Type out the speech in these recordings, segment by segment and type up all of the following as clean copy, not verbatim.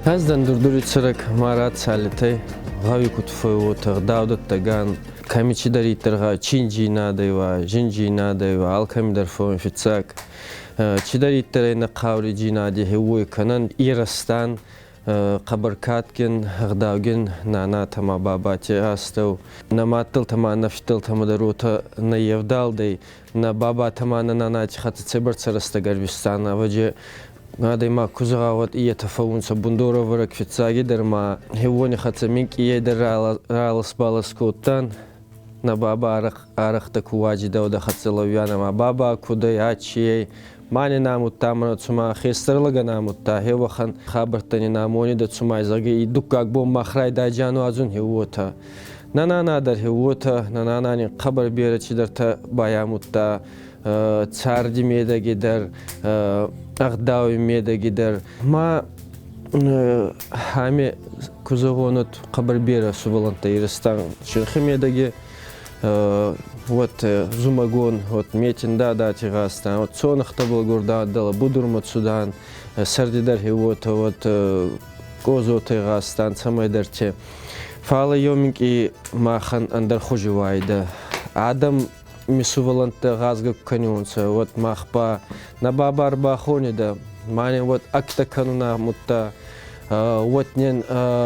Ӕз дӕн Дурдури цӕрӕг Марат Салитӕй, гъӕуи куд фӕууотӕ, гъдаудӕттӕгӕн, кӕми чидӕриддӕр гъӕ чиндзийнадӕй уа, зиндзийнадӕй уа, алкӕми дӕр фӕуун фиццаг. Чидӕриддӕр ӕй нӕ хъауридзийнади хеуой кӕнӕн, Ирӕстан, хъӕбӕр кадгин, ӕгъдаугин нанатӕ ма бабати астӕу. Нӕ мадтӕлтӕ ма нӕ фиддӕлтӕмӕ дӕр уотӕ нӕ евдалдӕй, нӕ бабатӕ ма нӕ нанати хӕццӕ цӕйбӕрцӕ рӕстӕг ӕрвистан, ӕвӕдзи адӕймаг ку зӕгъа, уӕд иетӕ фӕуунцӕ бундорӕвӕрӕг фиццагидӕр ма хеуони хӕццӕ минкъийӕй дӕр ралас-балас кодтан. Нӕ баба арӕхдӕр ку уаджидӕ дӕ хӕццӕ лӕууиан ӕма баба куд ӕй, ачи ӕй, ма нин амудта мӕнӕ цума хестӕр лӕгӕн амудта, хе уӕхӕн хабӕрттӕ нин амонидӕ, цума зӕгъгӕ, и дуккаг бон мах райдайдзиан уадзун, хе уотӕ. Нӕ нана дӕр хе уотӕ, нӕ нана нин хъӕбӕр берӕ цидӕртӕ байамудта, царди медӕги дӕр, ӕгъдауи медӕги дӕр. Ма ами ку зӕгъон, хъӕбӕр берӕ сувӕллӕнттӕ Иристан синхи медӕги, вот зумӕгон, вот метин дадати гъазтан, вот цонӕхтӕбӕл гурдадӕлӕ будурмӕ цудан, сӕрди дӕр уотӕ вот къозотӕй гъазтан цӕмӕйдӕрти. Фал еу минкъий махӕн ӕндӕр хузи уайдӕ. Адӕм ми сувӕллӕнттӕ гъазгӕ ку кӕниуонцӕ, уӕд мах ба нӕ баба ӕрбахонидӕ, ма нин уӕд ӕгтӕ кӕнун амудта, уӕд нин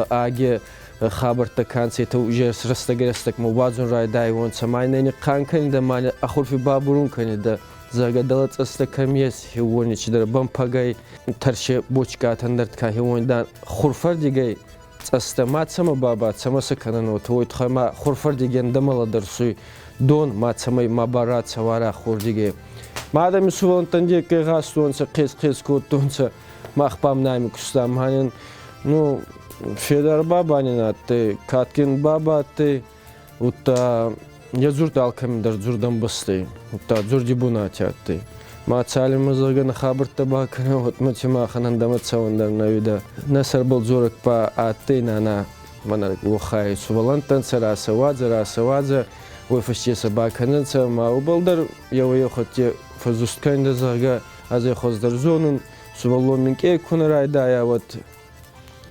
аги хабӕрттӕ кӕнцитӕ уже рӕстӕгӕй-рӕстӕгмӕ уадзун райдайуонцӕ, ма нин хъан кӕнидӕ, ма нин ӕ хурфи бабурун кӕнидӕ, зӕгъгӕ, дӕлӕ цъӕстӕ кӕми ес, хеуони чидӕр бӕмпӕгӕй тӕрсе бочкатӕн дӕр ка хеуони дан хурфӕрдигӕй цъӕстӕ ма цӕмӕ баба, цӕмӕ сӕ кӕнӕн уотӕ, уой туххӕй ма хурфӕрдиги ӕндӕмӕ лӕдӕрсуй дон, ма цӕмӕй ма барацӕуа хурдиги. Ма адӕми сувӕллӕнттӕн деккӕй гъазтонцӕ, хъес-хъес кодтонцӕ, мах бам нами кустам. Ханин, ну, федар баба нин адтӕй, кадгин баба адтӕй, удта е дзурд алкӕми дӕр дзурдӕмбӕстӕй, удта дзурди бунати адтӕй. Ма цалинмӕ зӕгъгӕ нӕ хабӕрттӕ бакӕнӕ, уӕдмӕ махӕн ӕндӕмӕ цӕун дӕр нӕ уидӕ. Нӕ сӕрбӕл дзорӕг ба адтӕй нана, мӕнӕ уохай сувӕллӕнттӕн сӕ рацӕуадзӕ, рацӕуадзӕ, уой фӕсте сӕ бакӕнӕнцӕ, ма уобӕл дӕр еуӕй-еухатти фӕззуст кӕнидӕ, зӕгъгӕ, ӕз ӕй хуӕздӕр зонун, сувӕллон минкъий ку нӕ райдайа, уӕд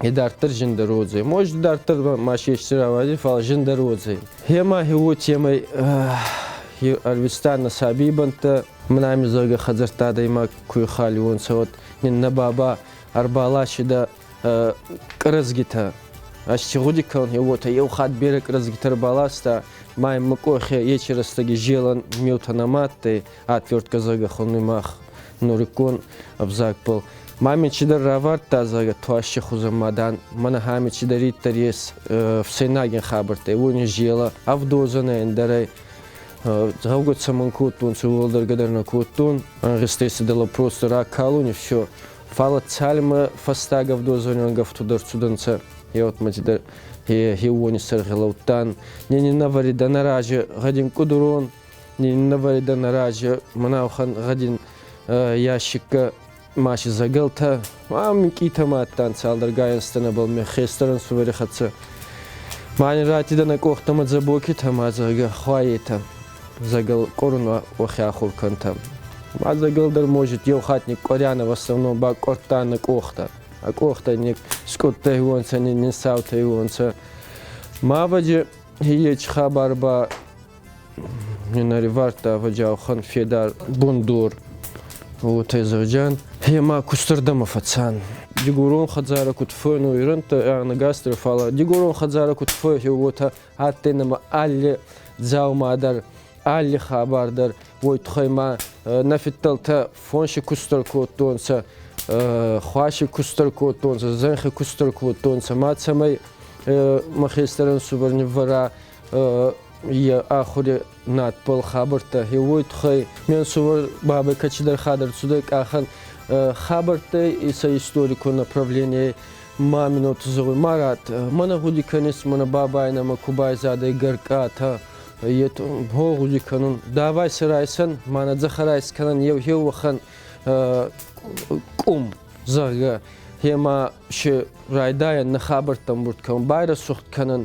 идарддӕр зиндӕр уодзӕй. Может, идарддӕр ма сести рауадзи, фал зиндӕр уодзӕй. Гъема уотемӕй ӕрвиста нӕ сабийбӕнттӕ, мӕнӕ зӕгъгӕ, хӕдзӕрттӕ адӕймаг ку ихалиуонцӕ, уӕд нин нӕ баба ӕрбаласидӕ къӕрӕзгитӕ. Ӕз ци гъуди кӕнун, уотӕ еу хатт берӕ къӕрӕзгитӕ ӕрбаласта, ма имӕ къохи ечи рӕстӕги зелӕн миутӕ нӕма адтӕй, отвертка зӕгъгӕ хонуй мах нуриккон ӕвзагбӕл. Ма мин чидӕр равардта, зӕгъгӕ, туасси хузӕн ма дан, мӕнӕ ами чидӕриддӕр ес фсейнагин хабӕрттӕй, уони зела, ӕвдозӕнӕй, ӕндӕрӕй. Гъӕугӕ цӕмӕн кодтонцӕ, уӕлдӕргӕ дӕр нӕ кодтон. Ӕнгъизтӕй цидӕр просто ракалун и всё. Фал цалинмӕ фӕстаг ӕвдозӕни ӕнгӕфтуд ӕрцудӕнцӕ, еуӕтмӕ цидӕр хеуони сӕргъи лӕудтан. Не нинӕвӕридӕ нӕ рази гъӕдин къудурон, не нинӕвӕридӕ нӕ рази мӕнӕухан гъӕдин ящиккӕ ма си зӕгӕлтӕ, ма минкъийтӕ ма адтан цалдӕр гайӕнстӕнӕбӕл ме хестӕр ӕнсувӕри хӕццӕ. Ма ин раттидӕ нӕ къохтӕмӕ дзӕбокитӕ ма зӕгъгӕ, хуайетӕ, зӕгӕл къорун уӕхе ахур кӕнтӕ. Ма зӕгӕл дӕр может еу хатт никъкъорианӕ, в основном ба къуӕрдта нӕ къохтӕ. А къохтӕ не скъудтӕйуонцӕ, не ниссаутӕйуонцӕ. Ма ӕвӕдзи ечи хабар ба не наривардта ӕвӕджиаухан федар бундор. Уотӕ зӕгъдзиан. Ма кустӕрдӕмӕ фӕцан. Дигорон хӕдзарӕ куд фӕнуй ирӕнттӕ ӕнӕгастӕр, фалӕ дигорон хӕдзарӕ куд фӕй, уотӕ адтӕй нӕмӕ алли дзаума дӕр, алли хабар дӕр. Уой туххӕй ма нӕ фидтӕлтӕ фонси кустӕр кодтонцӕ, хуаси кустӕр кодтонцӕ, зӕнхи кустӕр кодтонцӕ. Ма цӕмӕй мӕ хестӕр ӕнсувӕр ниввӕра йӕ ахури надбӕл хабӕрттӕ. Уой туххӕй ме нсувӕр бабӕй кӕцидӕр хадӕр цудӕй къахӕн хабӕрттӕ сӕ историкон направление ма минут зӕгъуй, Марат, мӕнӕ гъуди кӕнис, мӕнӕ бабай нӕмӕ ку байзадӕй гӕркъатӕ, ето гъо гъуди кӕнун. Давай сӕ райсӕн, мӕнӕ дзӕхӕрай скӕнӕн еу еу уӕхӕн къум, зӕгъгӕ. Гъема си райдайӕн нӕ хабӕрттӕ ӕмбурд кӕнун, байрӕсугъд кӕнӕн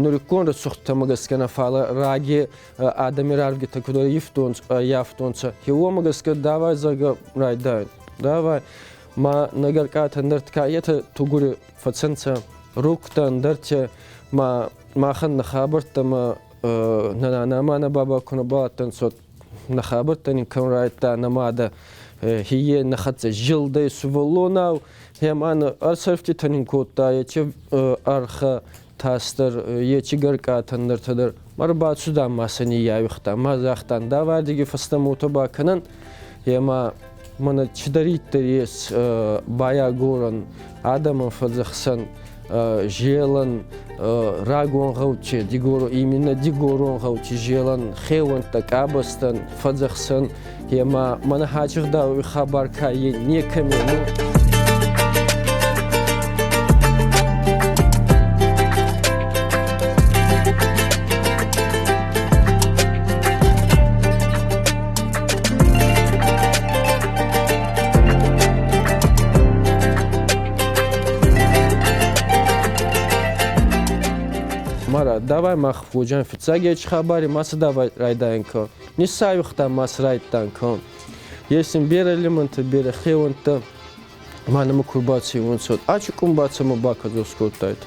нуриккон рӕсугъдтӕмӕ гӕсгӕ нӕ, фалӕ раги адӕми равгитӕ куд ӕййафтонцӕ, уомӕ гӕсгӕ давай, зӕгъгӕ, райдайӕн. Давай. Ма нӕ гӕркъатӕ ӕндӕртӕ етӕ тугури фӕцӕнцӕ, руктӕ ӕндӕртӕ, ма махӕн нӕ хабӕрттӕ ма нӕ нана ма нӕ баба ку нӕ бадтӕнцӕ, нӕ хабӕрттӕ нин кӕм райдта нӕ мадӕ хие нӕ хӕццӕ зилдӕй сувӕллонау, ӕма нӕ ӕрсӕрфтитӕ нин кодта, ечи ӕрхӕ тасдӕр, ечи гӕркъатӕ ӕндӕртӕ дӕр. Ма рбацудан ма сӕ ниййауигъта, ма загътан, давардиги фӕстӕмӕ уотӕ бакӕнӕн, ӕма мӕнӕ чидӕриддӕр ес байагорӕн, адӕмӕн фӕдзӕхсӕн, зелӕн, рагон гъӕути, Дигоро, именно дигорон гъӕути зелӕн, хеуӕнттӕ, къабӕзтӕн фӕдзӕхсӕн, ӕма мӕнӕ хачигъдауи хабар ка е некӕми. Мара, давай мах фуджан фиццаг ечи хабари ма цы давай райдайӕн кӕн. Ниссауигъта ма цы райдтан кӕн. Ес ин берӕ лимӕнтӕ, берӕ хеуӕнттӕ. Ма нӕмӕ ку рбацӕуонцӕ, ачи къум бацӕмӕ бакӕдзос кодтайд.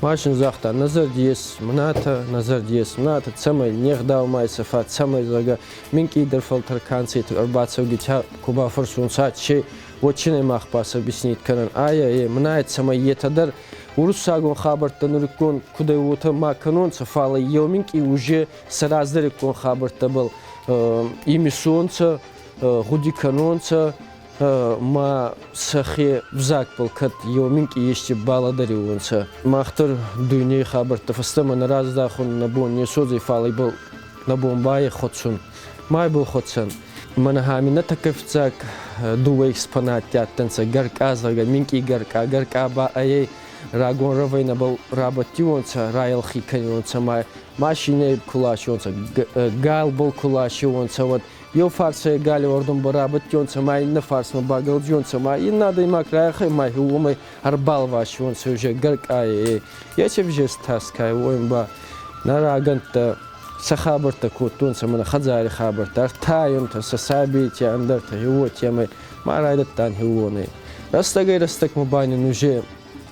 Ма син загъта, нӕ зӕрди ес мнатӕ, нӕ зӕрди ес мнатӕ, цӕмӕй не гъдау ма исӕфа, цӕмӕй, зӕгъгӕ, минкъийдӕр фӕлтӕр канцити ӕрбацӕугитӕ ку бафӕрсунцӕ, че уотчинӕй мах ба сӕ объяснить кӕнӕн. Айӕ, е, мнае цӕмӕй етӕ дӕр уруссагон хабӕрттӕ нуриккон кудӕй уотӕ ма кӕнонцӕ, фалӕ еу минкъий уже сӕ раздӕриккон хабӕрттӕбӕл имисонцӕ, гъуди кӕнонцӕ, ма сӕхе взагбӕл кӕд еу минкъий ести балӕдӕриуонцӕ. Мах дӕр дуйней хабӕрттӕ фӕстӕмӕ нӕ раздахун нӕ бон не содзӕй, фал ибӕл нӕ бон байхуӕцун. Ма ибӕл хуӕцӕн. Мӕнӕ ами нӕ тӕккӕ фиццаг дууӕ экспонатти адтӕнцӕ гӕркъа, зӕгъгӕ, минкъий гӕркъа. Гӕркъа ба ӕй рагон рӕвӕйнӕбӕл рабадтиуонцӕ, райӕлхи кӕниуонцӕ ма машинӕй ку ласиуонцӕ, галбӕл ку ласиуонцӕ, уӕд еу фарсӕй галеуӕрдӕм ба рабадтионцӕ ма иннӕ фарсмӕ багӕлдзионцӕ ма иннӕ адӕймаг райахӕй ма уомӕй ӕрбалвасионцӕ уже гӕркъай. Еци взест таскай уойн ба нӕ рагӕнттӕ сӕ хабӕрттӕ кодтонцӕ мӕнӕ хӕдзари хабӕрттӕ, ӕртайунтӕ, сӕ сабийти, ӕндӕртӕ, уотемӕй ма райдӕдтан хеуонӕй. Рӕстӕгӕй-рӕстӕгмӕ ба нин уже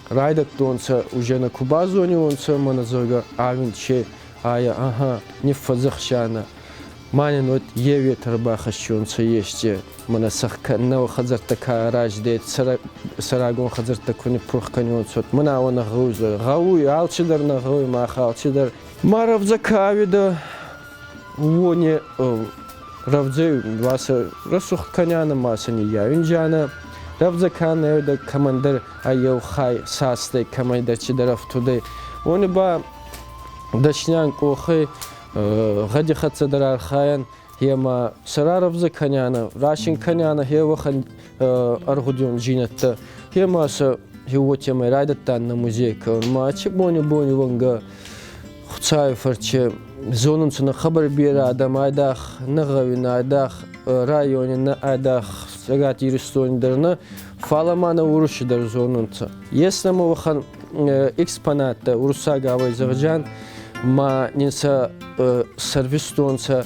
райдӕдтонцӕ, уже нӕ ку базониуонцӕ, мӕнӕ зӕгъгӕ, авинче, айа, аха, ниффӕдзӕхсианӕ. Ма нин уӕд еуетӕ ӕрбахӕссионцӕ ести, мӕнӕ нӕ хӕдзӕрттӕ ка араздӕй, сӕрагон хӕдзӕрттӕ ку ниппурх кӕниуонцӕ, уӕд мӕнӕ нӕ гъӕуй, гъӕуй, алчидӕр нӕ гъӕуй, мах алчидӕр. Ма рӕвдзӕ ка ауидӕ, уони рӕвдзӕй уасӕ рӕсугъд кӕнианӕ ма сӕ ниййауинджианӕ. Рӕвдзӕ ка нӕ уидӕ, кӕмӕндӕр ӕй еу хай састӕй, кӕмӕйдӕр цидӕр ӕфтудӕй, уони ба дӕсниан къохӕй гъӕди хӕццӕ дӕр архайӕн, ӕма сӕ рарӕвдзӕ кӕнианӕ, расин кӕнианӕ хеуӕхӕн ӕргъудиондзийнӕдтӕ, ӕма сӕ уотемӕй райдӕдтан нӕ музей кӕун. Ма аци бони-бони уӕнгӕ Хуцауи фӕрци зонунцӕ нӕ хъӕбӕр берӕ адӕм айдагъ нӕ гъӕуи, нӕ айдагъ райони, нӕ айдагъ Цӕгат Иристони дӕр нӕ, фалӕ ма нӕ Уруси дӕр зонунцӕ. Ес нӕмӕ уӕхӕн экспонаттӕ уруссагау зӕгъджан, ма нин сӕ сервистонцӕ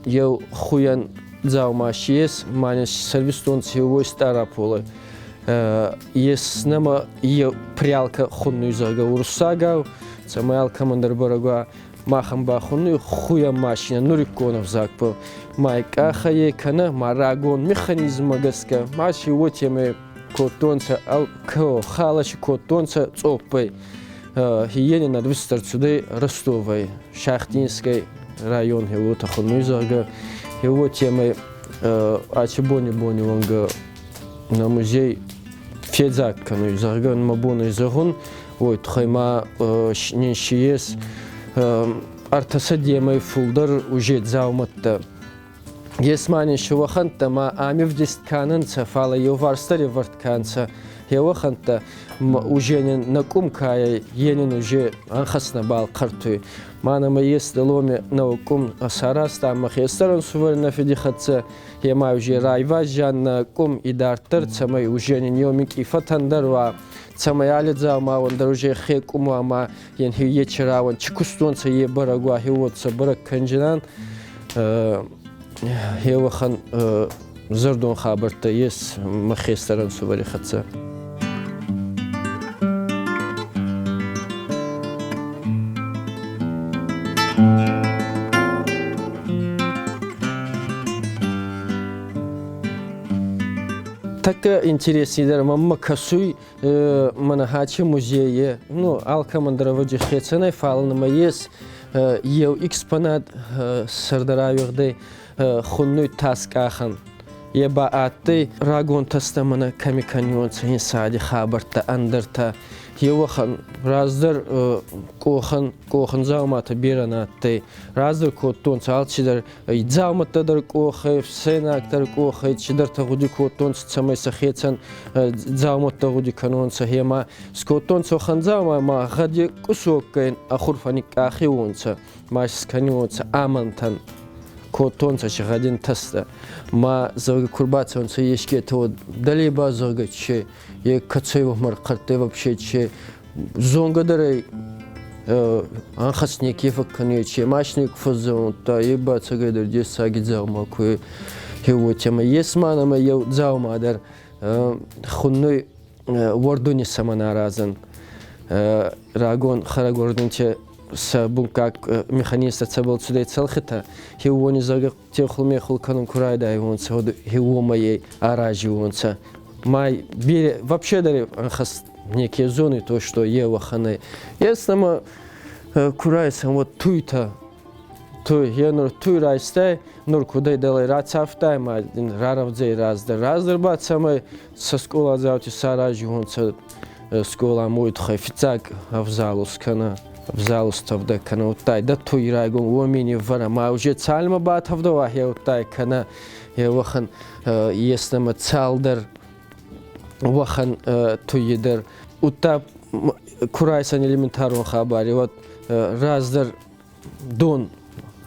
еу хуйӕн дзаума си ес, ма нин сервистонцӕ еуой Стъараполӕй. Ес нӕмӕ еу прялка хуннуй, зӕгъгӕ, уруссагау, цӕмӕй алкӕмӕн дӕр бӕрӕг уа, махӕн ба хуннуй хуйӕн машинӕ нуриккон ӕвзагбӕл. Ма къахӕй кӕнӕ, ма рагон механизммӕ гӕсгӕ, ма си уотемӕй кодтонцӕ, халаши кодтонцӕ цъоппӕй. Хиени ӕрвист ӕрцудӕй Ростовӕй, Шахтинскай район уотӕ хуннуй, зӕгъгӕ, уотемӕй аци бони-бони уӕнгӕ нӕ музей федзаг кӕнуй, зӕгъгӕ, мӕ бон ӕй зӕгъун, уой туххӕй ма нин си ес ӕртӕсӕдемӕй фулдӕр уже дзаумӕттӕ. Ес ма нин уӕхӕнттӕ ма ами вдист кӕнунцӕ, фалӕ еуварсдӕр ӕвӕрд кӕнцӕ еуӕхӕнттӕ уже нин нӕ къум кайӕй, е нин уже ӕнхӕст нӕбал хъӕртуй. Ма нӕмӕ ес дӕломи нӕуӕг къум саразта ӕма хестӕр ӕнсувӕр нӕ фиди хӕццӕ, ема уже райвазиан нӕ къум идарддӕр, цӕмӕй уже нин еу минкъий фӕтӕндӕр уа, цӕмӕй алли дзаумауӕн дӕр уже хе къум уа ма ен ечи рауӕн чи кустонцӕ, е бӕрӕг уа, хеуотсӕ бӕрӕг кӕнджинан. Еуӕхӕн Зӕрдон хабӕрттӕ ес мӕ хестӕр ӕнсувӕри хӕццӕ. Тӕккӕ интереснидӕр мӕммӕ кӕсуй мӕнӕ Хачи музейи, ну, алкӕмӕн дӕр ӕвӕджи хецӕнӕй, фал нӕмӕ ес еу экспонат сӕрдарауигъдӕй хуннуй таскъахӕн. Е ба адтӕй рагон тӕстӕ мӕнӕ кӕми кӕниуонцӕ инсади хабӕрттӕ, ӕндӕртӕ. Еуӕхӕн раздӕр къохӕн къохӕн дзауматӕ берӕ нӕ адтӕй. Раздӕр кодтонцӕ алчидӕр дзаумӕттӕ дӕр къохӕй, ӕфсӕйнаг дӕр къохӕй, чидӕртӕ гъуди кодтонцӕ, цӕмӕй сӕхецӕн дзаумӕттӕ гъуди кӕнонцӕ. Ӕма скодтонцӕ уӕхӕн дзаума ӕма гъӕди къусоккӕй ӕ хурфӕ никъкъахиуонцӕ, ма скӕниуонцӕ амӕнтӕн. Кодтонцӕ си гъӕдин тӕстӕ. Ма, зӕгъгӕ, ку рбацӕунцӕ ескетӕ, уӕд дӕле ба, зӕгъгӕ, че, е кӕцӕй уӕхмӕрхъӕрттӕй вообще че, зонгӕ дӕр ӕй ӕнхӕст неке фӕккӕнуй, че машини ку фӕззӕгъунта, е ба ӕцӕгӕйдӕр дессаги дзаума ку уотемӕй. Ес ма нӕмӕ еу дзаума дӕр хуннуй уӕрдуни цӕмӕн аразӕн. Рагон хӕрӕгуӕрдунтӕ сӕ бункаг механизмтӕ цӕбӕл цудӕй цӕлхитӕ, хеуони зӕгъгӕ техул-мехул кӕнун ку райдайуонцӕ, уӕд хеуомӕй аразиуонцӕ. Ма бере вообще дӕр ӕнхӕст неке зони то, что е уӕхӕнӕй. Ес нӕмӕ ку райсӕн, уӕд туйтӕ. Туй, е нур туй райстай, нур кудӕй дӕлӕй рацавтай ма рарӕвдзӕй раздӕр. Раздӕр ба цӕмӕй сӕ скъоладзаути саразиуонцӕ скъола уой туххӕй фиццаг ӕвзалус кӕнӕ ӕвзалус тӕвдӕ кӕнӕ удтай дӕттуй райгон уоми ниввӕрӕ ма уже цалмӕ батӕвдӕ уа хеудтай кӕнӕ уӕхӕн еснӕмӕ цалдӕр уӕхӕн туйи дӕр удта ку райсӕн элементарон хабари уӕд раздӕр дон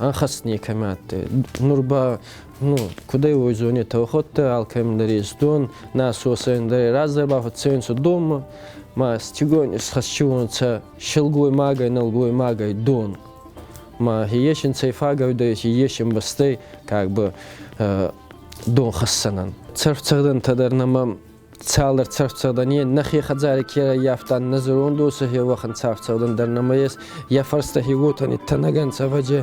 ӕнхӕст некӕмӕ адтӕй. Нур ба, ну, кудӕй уой зонетӕ, охотӕ алкӕмӕн дӕр ес дон, насосӕн дӕр раздӕр ба фӕццӕунцӕ донмӕ, ма стигон исхӕссиуонцӕ силгоймагӕй, нӕлгоймагӕй дон. Ма есин цӕй фагӕ уидӕ, есин бӕстӕй как бы дон хӕссӕнӕн. Цӕрфцӕгъдӕнтӕ дӕр нӕмӕ цалдӕр цӕрфцӕгъдӕн е нӕхе хӕдзари ке ӕрӕййафтан, нӕ зӕронд уосӕ уӕхӕн цӕрфцӕгъдӕн дӕр нӕмӕ ес. Йӕ фӕрстӕ хеуотӕ ниттӕнӕгӕнцӕ ӕвӕдзи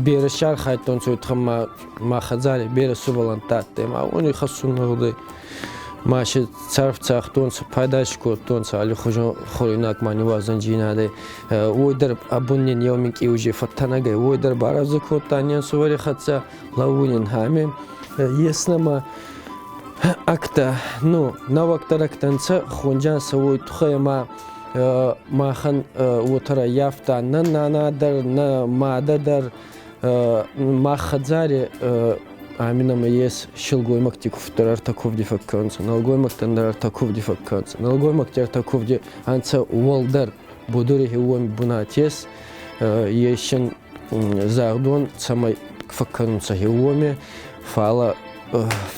берӕ сархайдтонцӕ уотӕ ма ма хӕдзари берӕ сувӕллӕнттӕ адтӕй ма уони хӕссун гъудӕй. Ма си цӕрф цагътонцӕ, пайда си кодтонцӕ аллихузон хуӕруйнаг ма ниуазӕнджийнадӕй. Уой дӕр абон нин еу минкъий уже фӕттӕнӕг ӕй, уой дӕр барӕвдзӕ кодта не нсувӕри хӕццӕ, лӕууй нин ами. Ес нӕмӕ Ӕгтӕ, ну, нӕуӕгдӕр ӕгтӕ нцӕ, хунджан сӕ уой туххӕй ӕма махӕн уотӕ раййафта нӕ нана дӕр, нӕ мадӕ дӕр. Мах хӕдзари ами нӕмӕ ес силгоймӕгти кувд дӕр ӕртӕ кувди фӕккӕнунцӕ, нӕлгоймӕгтӕн дӕр ӕртӕ кувди фӕккӕнунцӕ. Нӕлгоймӕгти ӕртӕ кувди ӕнцӕ уӕлдӕр будури уоми бунат ес, есин загъдон, цӕмӕй фӕккӕнунцӕ уоми, фалӕ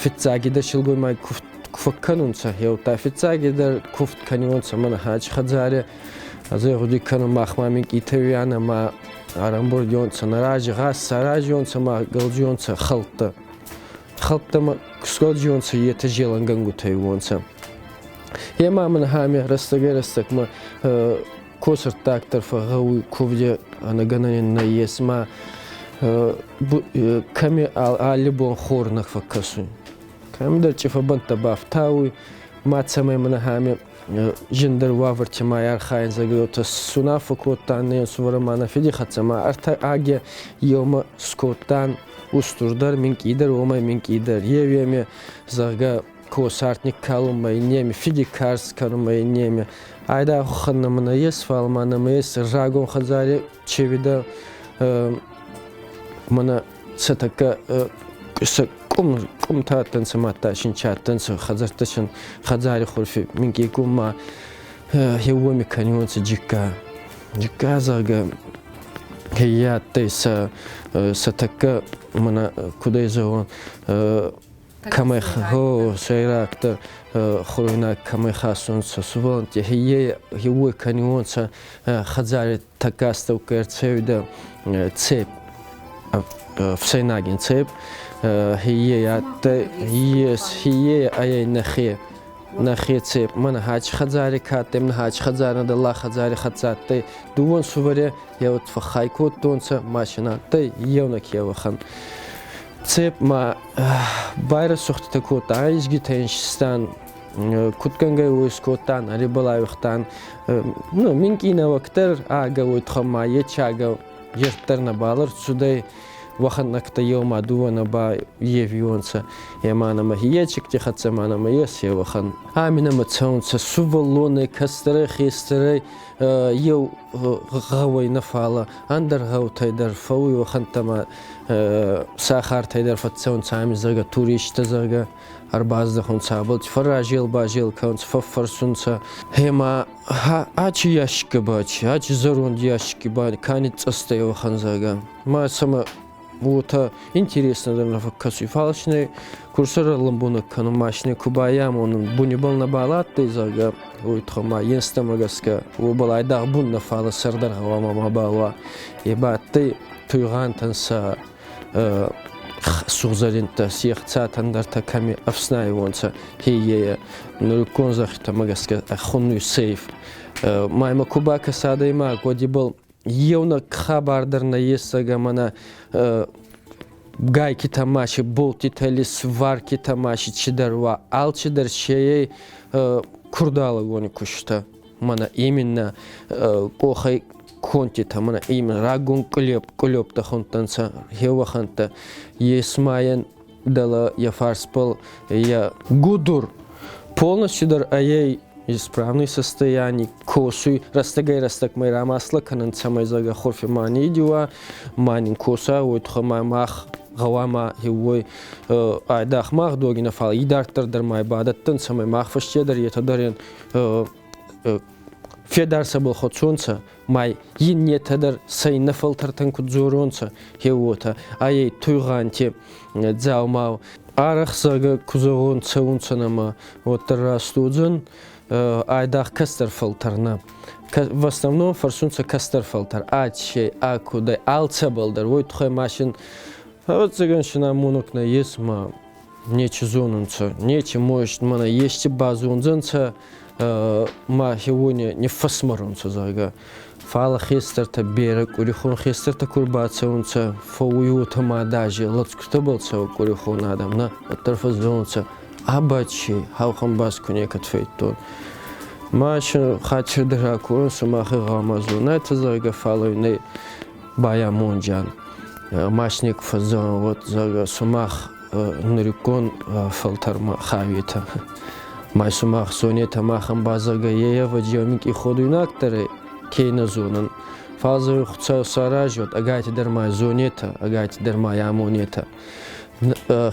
фиццагидӕр силгоймаг куфт фӕккӕнунцӕ, еута фиццагидӕр куфт кӕниуонцӕ мӕнӕ хач хӕдзари. Ӕз гъуди кӕнун, мах ма минкъийтӕ уиан ӕма ӕрӕмбурдионцӕ нӕ рази гъаз саразионцӕ ма гӕлдзионцӕ хӕлттӕ. Хӕлттӕмӕ сгӕлдзионцӕ етӕ зелӕнгӕнгутӕ уонцӕ. Ема мӕн хами рӕстӕгӕй-рӕстӕгмӕ косӕрттаг дӕр фӕгъгъӕуй кувди ӕнӕгӕнӕн нӕййес ма кӕми алли бон хор нӕ фӕккӕсуй. Кӕмидӕр цъифӕбӕнттӕ бафтауй, ма цӕмӕй мӕнӕ ами зиндӕр уавӕрти ма архайӕн, зӕгъгӕ, сунаффӕ кодтан не нсувӕр ӕма нӕ фиди хӕццӕ ма ӕртӕ аги еумӕ скодтан устурдӕр, минкъийдӕр, уомӕй минкъийдӕр. Еуеми, зӕгъгӕ, косарт никкалунмӕ, иннеми фиди карз кӕнунмӕ, иннеми айдагъ уӕхӕн нӕмӕ нӕййес, фал ма нӕмӕ ес рагон хӕдзари чевидӕ мӕнӕ сӕ тӕккӕ сӕ къум къумтӕ адтӕнцӕ мадта син чи адтӕнцӕ хӕдзӕрттӕ син хӕдзари хурфи минкъий къуммӕ еуеми кӕниуонцӕ джикка. Джикка, зӕгъгӕ, е адтӕй сӕ сӕ тӕккӕ мӕнӕ кудӕй зӕгъон кӕмӕй сӕйрагдӕр хуруйнаг кӕмӕй хӕссунцӕ сувӕллӕнтти уой кӕниуонцӕ хӕдзари тӕккӕ астӕуккаг ӕрцӕуидӕ цеп ӕфсӕйнаги цеп. Хие адтӕй, ес, хие ӕй нӕхе, нӕхе цеп. Мӕнӕ хачи хӕдзари ка адтӕй, мӕнӕ хачи хӕдзарӕ дӕллаг хӕдзари хӕццӕ адтӕй. Дууӕ ӕнсувӕре еу фӕххай кодтонцӕ, машинӕ адтӕй еунӕг еуӕхӕн. Цеп ма байрӕсугъдтитӕ кодта, изгитӕ инстан, кудгӕнгӕй уой скодтан, ӕрибӕл ну, минкъий нӕуӕгдӕр агӕ уой туххӕн ма ечагӕ ертдӕр нӕбал ӕрцудӕй, уӕхӕннӕгтӕ еума дууӕ нӕ ба евионцӕ. Ема нӕмӕ ечикти хӕццӕ ма нӕмӕ ес еуӕхӕн. Ами нӕмӕ цӕунцӕ сувӕллонӕй, кӕстӕрӕй, хестӕрӕй еу гъӕуӕй нӕ фалӕ ӕндӕр гъӕутӕй дӕр фӕууй уӕхӕнттӕмӕ сахартӕй дӕр фӕццӕунцӕ ами, зӕгъгӕ, туристтӕ, зӕгъгӕ, ӕрбаздӕхунцӕ абӕлти, фӕрразел-базел кӕнунцӕ, фӕффӕрсунцӕ. Гъема ачи ящикӕ ба чи, ачи зӕронд ящики ба ка ниццъӕстӕй уӕхӕн, зӕгъгӕ. Ма сӕмӕ уотӕ интересно дӕр нӕ фӕккӕсуй. Фал си курсор лӕмбунӕг кӕнун, машинӕ ку байамонун, бунибӕл нӕбал адтӕй, зӕгъгӕ, уой туххӕй ма енстӕмӕ гӕсгӕ уобӕл айдагъ бун нӕ, фал сӕр дӕр гъӕуама мабал уа. Е ба адтӕй Туйгъантӕн сӕ сугъзӕринттӕ, си ӕхцатӕн дӕртӕ кӕми ӕфснайуонцӕ, хеййе нуриккон зӕххитӕмӕ гӕсгӕ хуннуй сейф. Ма имӕ ку бакӕса адӕймаг, уӕд ибӕл еунӕг хабар дӕр нӕййес, зӕгъгӕ, мӕнӕ гайкитӕ ма си, болтитӕ ли, сваркитӕ ма си чидӕр уа, алчидӕр сей курдалӕгони кустӕ. Мӕнӕ именно къохӕй контитӕ, мӕнӕ именно рагон къулептӕ хундтӕнцӕ, хеуӕхӕнттӕ. Есмайӕн дӕлӕ йӕ фарсбӕл йӕ гудур полностью дӕр ӕй исправный состоянии косуй рӕстӕгӕй-рӕстӕгмӕ рамаслӕ кӕнӕн, цӕмӕй зӕгъгӕ хурфи ма нидиуа, ма нин коса, уой туххӕй ма мах гъӕуама уой айдагъ мах доги нӕ, фал идарддӕр дӕр ма бадӕттӕн, цӕмӕй мах фӕсте дӕр етӕ дӕр федар цӕбӕл хуӕцонцӕ, ма иннетӕ дӕр сӕ иннӕ фӕлтӕртӕн куд дзоронцӕ, хе уотӕ. Ай Туйгъанти дзаумау арӕх зӕгъгӕ ку зӕгъон цӕунцӕ нӕмӕ, уӕддӕр раст уодзӕн. Айдагъ кӕстӕр фӕлтӕр нӕ. В основном фӕрсунцӕ кӕстӕр фӕлтӕр. Ачи, акудӕй, алцӕбӕл дӕр. Уой туххӕй ма син, ӕвӕццӕгӕн син амонук нӕййес ма нечи зонунцӕ, нечи может мӕнӕ ести базондзӕнцӕ ма хеуони ниффӕсмӕрунцӕ, зӕгъгӕ. Фал хестӕртӕ берӕ курихон хестӕртӕ ку рбацӕунцӕ, фӕууй уотӕ ма даже лӕцкутӕбӕл цӕуӕг курихон адӕм, нӕ, уӕддӕр фӕззонунцӕ, абачи хаухан бас ку некӕд фӕйдтон. Ма хатир дӕр ракорун, сумахи гъӕуама зонайтӕ, зӕгъгӕ, фал нӕ байамонджан. Машине ку фӕззӕгъӕн, уӕд, зӕгъгӕ, сумах нуриккон фӕлтӕрмӕ хауетӕ. Ма сумах зонетӕ, махӕн ба, зӕгъгӕ, е ӕвӕдзи минкъий ходуйнагдӕр ке нӕ зонӕн. Фал зӕгъ Хуцау саразӕд, ӕгайтидӕр ма зонетӕ, ӕгайтидӕр ма амонетӕ.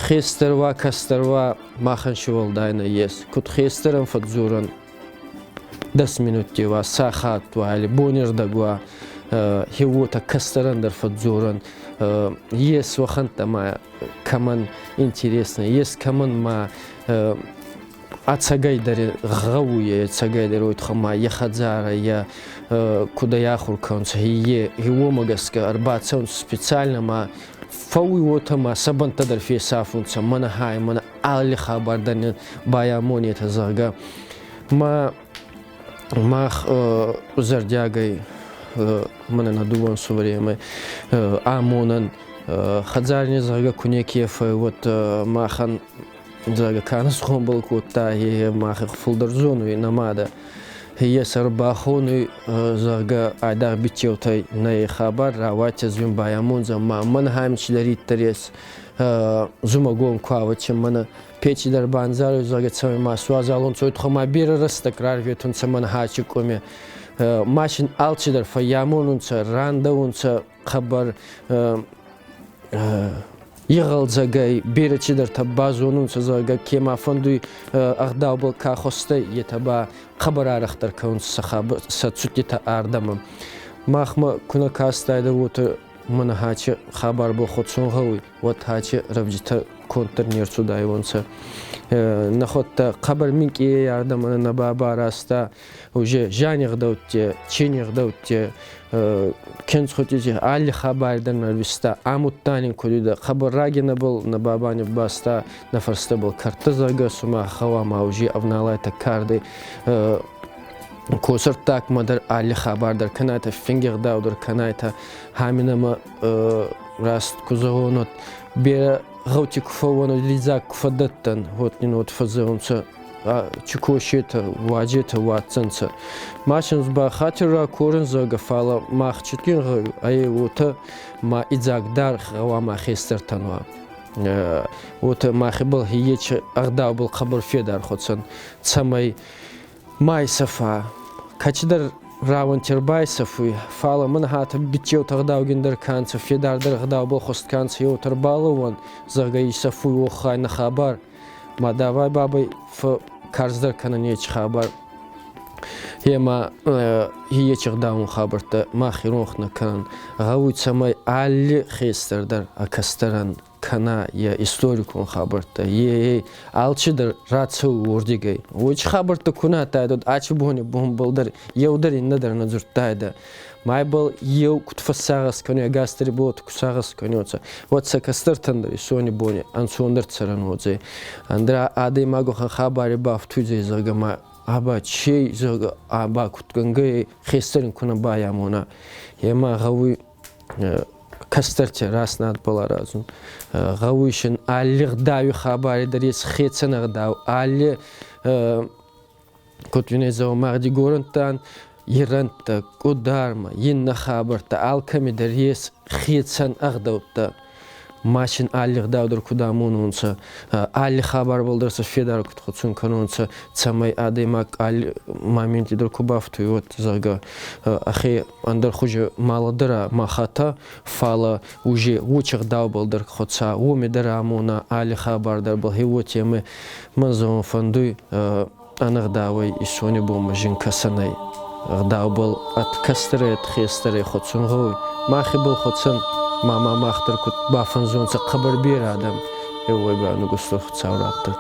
Хестӕр уа, кӕстӕр уа, махӕн си уӕлдай нӕййес. Куд хестӕрӕн фӕдздзорӕн, 10 минутти уа, сахат уа, или бонирдӕг уа, хе уотӕ кӕстӕрӕн дӕр фӕдздзорӕн. Ес уӕхӕнттӕ ма кӕмӕн интересно, ес кӕмӕн ма ӕцӕгӕйдӕр гъӕуй, ӕцӕгӕйдӕр уой туххӕй ма йӕ хӕдзарӕ, йӕ куд ӕй ахур кӕнунцӕ, е уомӕ гӕсгӕ ӕрбацӕунцӕ специально ма фӕууй уотӕ ма сӕ бӕнттӕ дӕр фесафунцӕ, мӕнӕ хай, мӕнӕ алли хабар дӕр байамонетӕ, зӕгъгӕ. Ма мах зӕрдиагӕй мӕнӕ нӕ дууӕ ӕнсувӕремӕй амонӕн хӕдзарни, зӕгъгӕ, ку неке фӕууӕд махӕн, зӕгъгӕ, ка нӕ сгъомбӕл кодта, е мах фулдӕр зонуй нӕ мадӕ. Е сӕр бахонуй, зӕгъгӕ, айдагъ биччеутӕй нӕ хабар рауадзӕ зуин байамондзӕн, ма мӕн хайм чидӕриддӕр ес зумӕгон ку авӕччен мӕнӕ печи дӕр бандзаруй, зӕгъгӕ, цӕмӕй ма суазалонцӕ, уой туххӕй ма берӕ рӕстӕг рарветунцӕ мӕн хачи къуми. Машин алчидӕр фӕййамонунцӕ, рандӕунцӕ хъӕбӕр игъӕлдзӕгӕй, берӕ чидӕртӕ базонунцӕ, зӕгъгӕ, ке ма фӕндуй ӕгъдаубӕл ка хуӕстӕй, етӕ ба хъӕбӕр арӕхдӕр кӕнунцӕ сӕ цудтитӕ ардӕмӕ. Махмӕ ку нӕ кастайдӕ, уотӕ мӕнӕ хачи хабар бохуцун гъӕуй, уӕд хачи рӕвджитӕ Конддӕр не рцудайуонцӕ. Нӕхуӕдтӕ хъӕбӕр минкъийӕй ардӕмӕ нӕ бабаразта уже зиани гъдӕуттӕ, чини гъдӕуттӕ, кенцхути алли хабар дӕр ӕрвиста, амудта нин куд уидӕ, хъӕбӕр раги нӕбал нӕ баба ниббаста, нӕ фӕрстӕбӕл кӕрдтӕ, зӕгъгӕ, цума гъӕуама уже ӕвналайтӕ кардӕй косӕрттагмӕ дӕр алли хабар дӕр кӕнайтӕ, финги гъдау дӕр кӕнайтӕ, хӕминӕмӕ раст ку зӕгъон, уӕд берӕ гъӕути ку фӕууӕн, лидзӕг ку фӕддӕттӕн, уӕд нин уӕд фӕззӕгъунцӕ, Чикошетӕ, уаджетӕ уадздзӕнцӕ. Ма син ба хатир ракорун, зӕгъгӕ, фалӕ мах цитгин гъӕуй ӕй уотӕ ма идзагдар гъӕуама хестӕртӕн уа. Уотӕ мӕхебӕл ечи ӕгъдаубӕл хъӕбӕр федар хуӕцӕн, цӕмӕй ма исӕфа. Кӕцидӕр рауӕнти ӕрбайсӕфуй, фалӕ мӕн хатӕ биччеутӕ ӕгъдаугиндӕр ка нцӕ, федардӕр ӕгъдаубӕл хуӕст ка нцӕ, еутӕ ӕрбалӕууӕн, зӕгъгӕ, исӕфуй уоххай нӕ хабар. Ма давай бабӕй фӕкарздӕр кӕнӕн ечи хабар. Ема ечи гъдаун хабӕрттӕ мах иронх нӕ кӕнӕн. Гъӕуй, цӕмӕй алли хестӕр дӕр ӕ кӕстӕрӕн кӕна йӕ историкон хабӕрттӕ. Е алчидӕр рацӕуй уордигӕй. Уой хабӕрттӕ ку нӕ адтайдӕ, ачи бони бонбӕл дӕр еу дӕр иннӕ дӕр нӕ дзурдтайдӕ. Майбӕл еу куд фӕссагъӕс кӕнуй, ӕгасдӕр болат ку сагъӕс кӕнуонцӕ, уӕд сӕ кӕстӕртӕн дӕр исони бони ӕнцондӕр цӕрӕн уодзӕй. Ӕндӕр адӕймаг уӕхӕн хабари бафтуйдзӕй, зӕгъгӕ, ма аба чей, зӕгъгӕ, аба кудгӕнгӕй хестӕрин ку нӕ байамона. Ема гъӕуй кӕстӕрти раст надбӕл аразун. Гъӕуй син алли гъдауи хабари дӕр ес хецӕн ӕгъдау, алли куд уин магъди горӕнттӕн ирӕнттӕ, къудармӕ, иннӕ хабӕрттӕ алкӕми дӕр ес хецӕн ӕгъдӕуттӕ. Ма син алли гъдау дӕр куд амонунцӕ, алли хабарбӕл дӕр сӕ федар куд хуцун кӕнунцӕ, цӕмӕй адӕймаг алли моменти дӕр ку бафтуй, уӕд, зӕгъгӕ, ӕхе ӕндӕр хузи ма лӕдӕра, ма хата, фалӕ уже уочи гъдаубӕл дӕр хуца, уоми дӕр амона алли хабар дӕр бал уотемӕй мӕн зӕгъун фӕндуй ӕнӕгъдауӕй исони бонмӕ зин кӕсӕнӕй. Ӕгъдаубӕл ӕд кӕстӕрӕй, ӕд хестӕрӕй хуӕцун гъӕуй. Мах ибӕл хуӕцӕн, ма ма мах дӕр куд бафӕнзонцӕ хъӕбӕр берӕ адӕм, еуей ба нугустур Хуцау раттӕд.